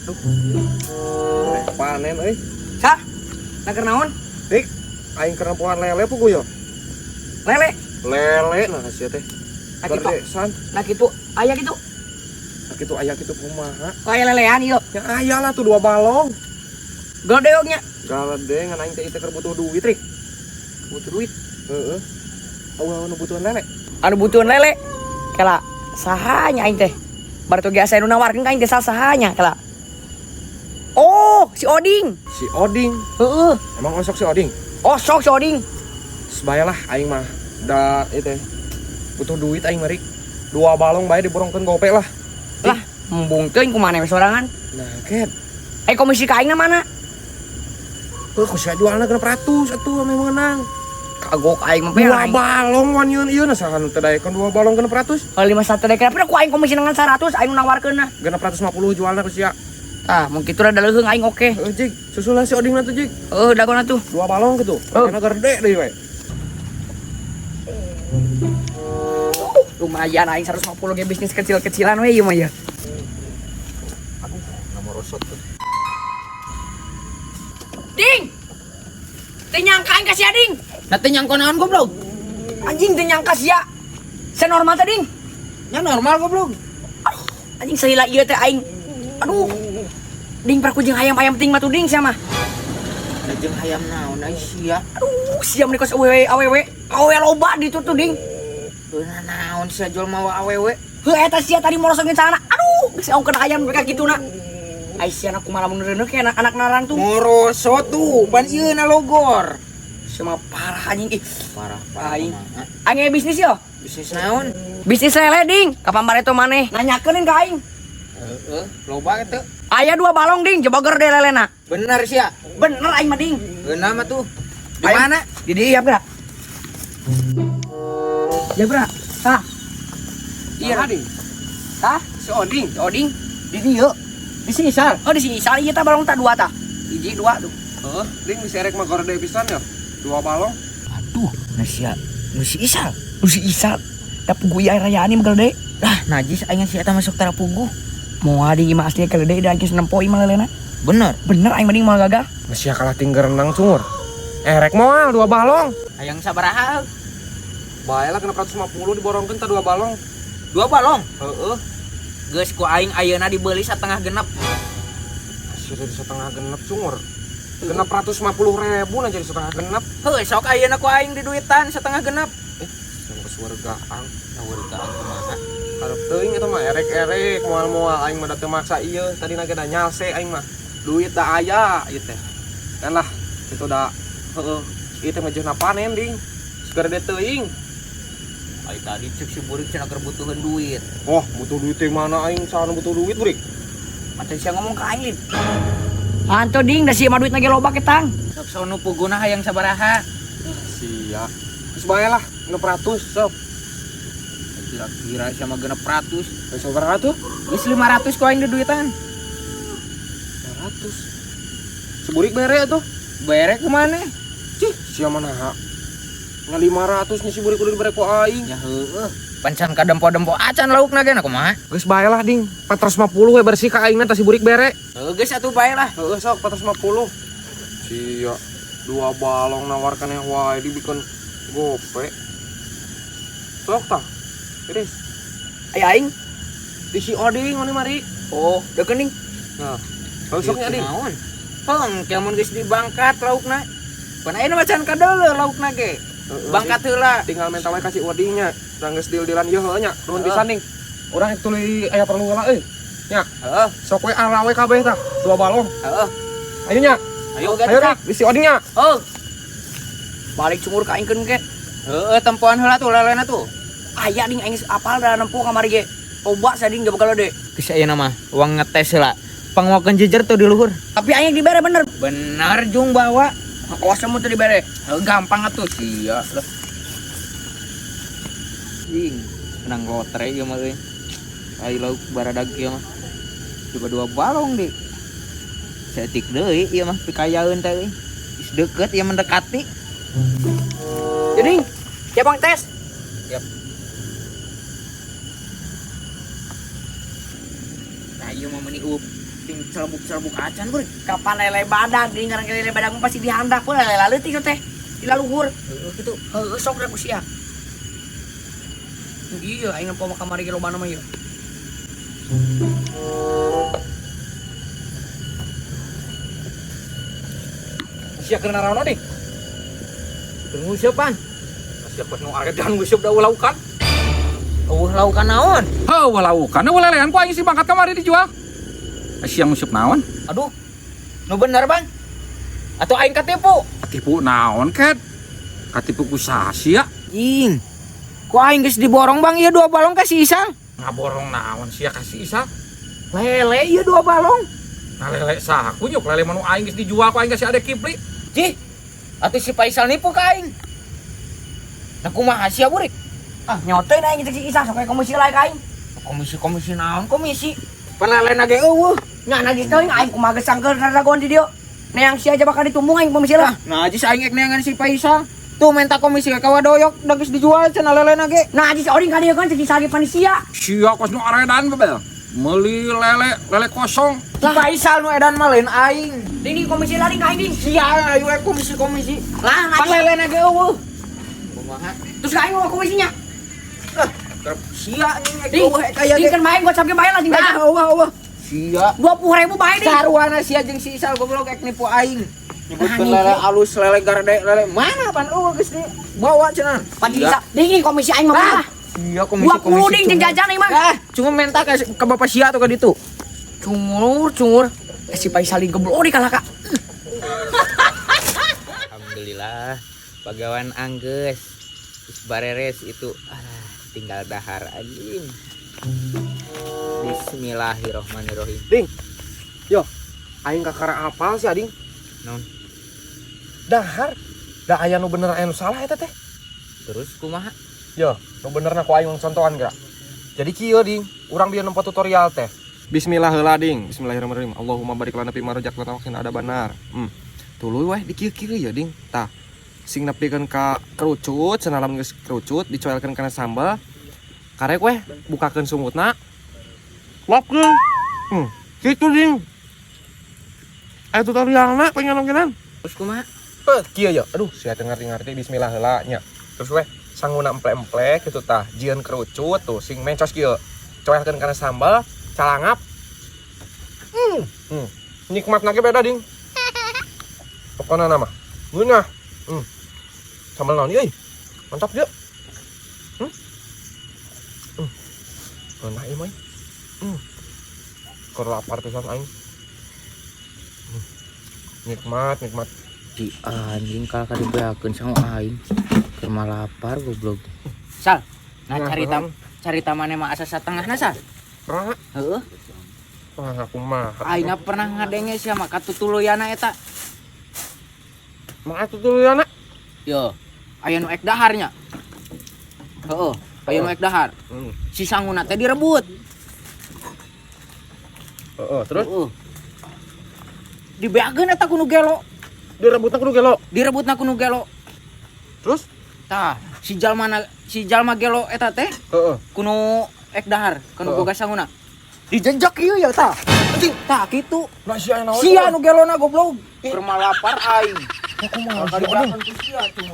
Duh. Panen euy. Sah? Nah, keur naon? Dik, aing keur nempoan lele pugu yo. Lele. Lele nah sia teh. Nah kitu. Berdesan. Nah kitu aya kitu. Nah kitu aya kitu kumaha? Aya lelean ieu. Ya aya lah tuh dua balong. Gede nya. Galede ngan aing teh ieu teh keur butuh duit, Rik. Butuh duit. Heeh. Eueuh anu butuhan lele. Anu butuhan lele. Kela saha nya aing teh? Baru ge asa nu nawarkeun ka aing teh saha nya kela. Oh, si Oding. Si Oding. Heeh. Emang osok si Oding? Osok si Oding. Sebayalah aing mah. Da ieu teh butuh duit aing mah, Rik. Dua balong bae diborongkeun gope lah. Lah, embung teuing kumaha we sorangan. Nah, ket. Eh, komisi ka aingna mana? Heuh, ku sia jualna 600 atuh ame meunang. Kagok aing mah Dua aing. balong wanyeun ieu nah saha nu teu daekeun dua balong 600. Kalau 51 dek tapi ku aing komisi dengan 100 aing nu nawarkeunna. 650 jualna ku sia. Tah, mun kitu rada leuheung aing oke. Heuh, Jig, susulan si Oding na tuh, Jig. Heuh, dagona tuh. Dua balong gitu. Heuh. Karena gede deui we. Lumayan aing 150 ge bisnis kecil-kecilan we ieu mah ya. Aduh, nama rosot tuh. Ding. Teu nyangka aing ka sia, Ding. Nah, teu nyangka naon goblok? Anjing teu nyangka sia. Sia normal teh, Ding. Nya normal goblok. Aduh, anjing salila ieu teh aing. Aduh. Ding paraku jeung hayam-hayam ting mah tuh ding sia mah. Nah, jeung hayam naon ai sia? Aduh, sia mah kos awewe awewe. Awewe loba di tuh ding. Heuh naon sia jual mawa awewe? Heuh eta sia tadi morosongin celana. Aduh, geus ongkeun hayam mereka kituna. Ai sia na kumaha lamun reuneuh kayak anak narang tuh. Morosot tuh, pan ieu na logor. Sia mah parah anjing ih. Parah parah. Aing. Aing aya bisnis yo. Bisnis naon? Bisnis lele ding. Kapan bareto maneh? Nanyakeun ka aing. Heeh, loba kitu. Aya dua balong ding, coba gerde lelena. Bener sia. Bener aing mah ding. Geuna mah tuh. Di Aing- mana? Di dieu ya, Bra. Ya, Bra. Tah. Iya, Ding. Tah, Si Oding. si Oding di dieu. Di sini sal. Oh, di sini sal ieu tah balong tah dua tah. Hiji dua tuh. Heeh, Ding bisa erek mah gorde pisan ya. Dua balong. Aduh, nah sia. Nu si Isal. Lu si Isal. Tapi gue ya rayaan mah gede. Lah, najis aing si eta masuk tara puguh. Moal ding mah asli gede da geus nempo imah lelena. Bener. Bener aing mah ding moal gagal. Masih kalah tinggal renang cungur. Erek moal dua balong. Hayang sabaraha? Bae lah 650 diborongkeun tah dua balong. Dua balong. Heeh. Geus ku aing ayeuna dibeli satengah genep. Sia jadi setengah genep cungur. 650.000 nah jadi setengah genep. Heuh, sok ayeuna ku aing diduitan setengah genep. Yang kesuargaan. Ngawurgaan kumaha? Harap teuing eta mah erek-erek moal-moal aing mah da teu maksa ieu tadi na ge da nyalse aing mah. Duit da aya ieu teh. Dan lah itu da heueuh ieu teh mah jeung panen ding. Segera de teuing. Ai tadi cek si burik cenah keur butuheun duit. Wah, butuh duit teh mana aing saha nu butuh duit burik. Mata sia ngomong ka aing lin. Anto ding da sia mah duit lagi loba ketang. Sok sono puguna hayang sabaraha? Sia. Geus bae lah 600 sok. Kira-kira sama 600. Geus sabaraha tuh? Geus 500 ku aing diduitan. 500. Seburik bere tuh. Bere kumaha? Cih, sia mana ha? Nga 500 nih si burik udah dibere ku aing. Ya heueuh. Pancan kadempo-dempo acan laukna ge na kumaha? Geus bae lah ding. 450 we bersih ka aingna tah si burik bere. Heuh geus atuh bae lah. Heeh sok 450. Sia, dua balong nawarkan yang wae dibikin gope. Sok tah. Iris, Aya aing. di si Oding mana mari. Oh, deukeun ding. Nah, kalau soknya ding. Naon? Heng, kieu mun geus dibangkat laukna. Pan ayeuna macan kadeuleuh laukna ge. Heeh, Bangkat heula. Tinggal minta wae ka si Odingnya. Da geus deal-dealan ieu heueuh nya. Nuhun Heeh. pisan ding. Urang rek tuluy aya perlu heula euy. Nya, Heeh, sok we ala we kabeh tah. Dua balong. heeh. Ayo nya. Ayo Ayo dah, di si Odingnya. Heuh. Balik cungur ka aing keun ke. Heeh, tempoan heula tuh lelena tuh. Aya ding aing geus apal da nempo kamari ge. Loba sia ding jaba gede. Geus ayeuna mah uang ngetes heula. Pangwakeun jejer tuh di luhur. Tapi aing dibere bener. Bener jung bawa. Awas kamu tuh dibere. Heuh, gampang atuh sia lah. Ding, menang lotre ieu mah euy. Ai lauk baradag ieu mah. Coba dua balong di. Saeutik deui ieu mah pikayaeun teh euy. Geus deukeut ieu mendekati. Jadi, siap bang tes. Siap. Nah, ieu mah meuni up. Ting celebuk-celebuk acan burik. Kapan lele badag ding ngaran lele badag mah pasti dihandak pun lele leutik teh. Di laluhur. Heeh kitu. Heeh sok rek ku sia. Iya, aing nempo mah kamari ge lobana mah ieu. Sia keur naraon ding? Keur nguseupan. Sia kos nu aredan nguseup da laukan. Eueuh laukan naon? Heuh laukan eueuh lelean ku aing si bangkat kamari dijual. Sia nguseup naon? Aduh. Nu bener, Bang. Atau aing katipu? Katipu naon, Ket? Katipu ku saha sia? Jing. Ku aing geus diborong, Bang, ieu 2 balong ka si Isal. Ngaborong naon sia ka si Isal? Lele ieu 2 balong. Nah lele saha kunyuk lele manu aing geus dijual ku aing ka si Ade Kipli. Jih. Atuh si Faisal nipu ka aing. Nah kumaha sia burik? Ah, nyoteun aing jeung si Isal sok komisi lae ka aing. Komisi-komisi naon komisi? Pan lelena ge eueuh. Nya najis teuing aing kumaha geus sangkeul raragon di dieu. Neang sia aja bakal ditumbung aing komisi lah. Nah, najis aing ek neangan si Faisal. Tuh minta komisi ka wadoyok da geus dijual cenah lelena ge. Najis oring ka dieu kan si Isal ge panisia. Sia kos nu aredan bebel. Meuli lele, lele kosong. Si Faisal nu edan mah lain aing. Ding komisi lah ding ka aing ding. Sia ayu ek komisi-komisi. Lah Pan najis. lelena ge eueuh. Kumaha? Terus ka aing mau komisinya. Kerep sia anjing ek Ding, eueuh ek aya ding ge. kan bae gua capke bae lah ding. Nah, eueuh eueuh. Sia. 20.000 bae ding. Sarwana sia jeung si Isal goblok ek nipu aing. Nyebutkeun Nah, lele nipu. alus, lele garde, lele mana pan eueuh geus dibawa cenah. Pan si Isal, ding ding komisi aing mah berapa? Iya komisi-komisi. 20 ding jeung jajan aing mah. Ah, cuma minta ke bapak sia atau ke ditu. Cungur, cungur. Si Faisal ding goblok di kalah ka. Alhamdulillah, pagawan anggeus. Geus bareres itu. Ah, tinggal dahar anjing. Bismillahirrohmanirrohim. Ding. Yo, aing kakara apal sih ading. Naon? Dahar. Da aya nu bener aya nu salah eta teh. Terus kumaha? Yo, nu benerna ku aing contohan geura. Jadi kieu ding, urang bieu nempo tutorial teh. Bismillah heula ding. Bismillahirrahmanirrahim. Allahumma barik lana fi ma razaqtana wa qina adzabannar. Tuluy weh dikieu-kieu ya ding. Tah, sing nepikeun ka kerucut, cenah lamun geus kerucut dicoelkeun kana sambal. Karek weh bukakeun sungutna. Lopkeun. Kitu ding. Aya tutorialna pengen-pengenan. Terus kumaha? Heuh, kieu ya. Aduh, sia teu ngarti-ngarti bismillah heula nya. Terus weh sanguna emplek-emplek gitu tah, jieun kerucut tuh sing mencos kieu. Coelkeun kana sambal, calangap. Nikmatna ge beda ding. Pokona nama. Ngeunah. Sambal naon ieu? Mantap ieu. Ngeunah ieu mah. Keur lapar pisan aing. Nikmat, nikmat. Di anjing kalah ka dibeakeun sama aing. Keur mah lapar goblok. Sal, nah carita carita maneh mah asa satengahna Sal. Pernah? Heeh. Wah, aku mah. Aing pernah ngadenge sia mah katutuluyana eta. Mah tutuluyana? Yo, aya nu ek daharnya. Heeh, aya nu ek dahar. Si sanguna teh direbut. Heeh, terus? Heeh. Dibeakeun eta ku nu gelo. Direbutna ku nu gelo. Direbutna ku nu gelo. Terus? Tah, si jalma gelo eta teh Heeh. ku nu ek dahar, ku nu Heeh. boga sanguna. Dijejak ieu ya tah. Anjing, tah kitu. Nah, sia naon? Sia nu gelona goblok. Keur mah lapar aing. Aku mah Kalau sia, aduh. dibeakeun ku sia cuma.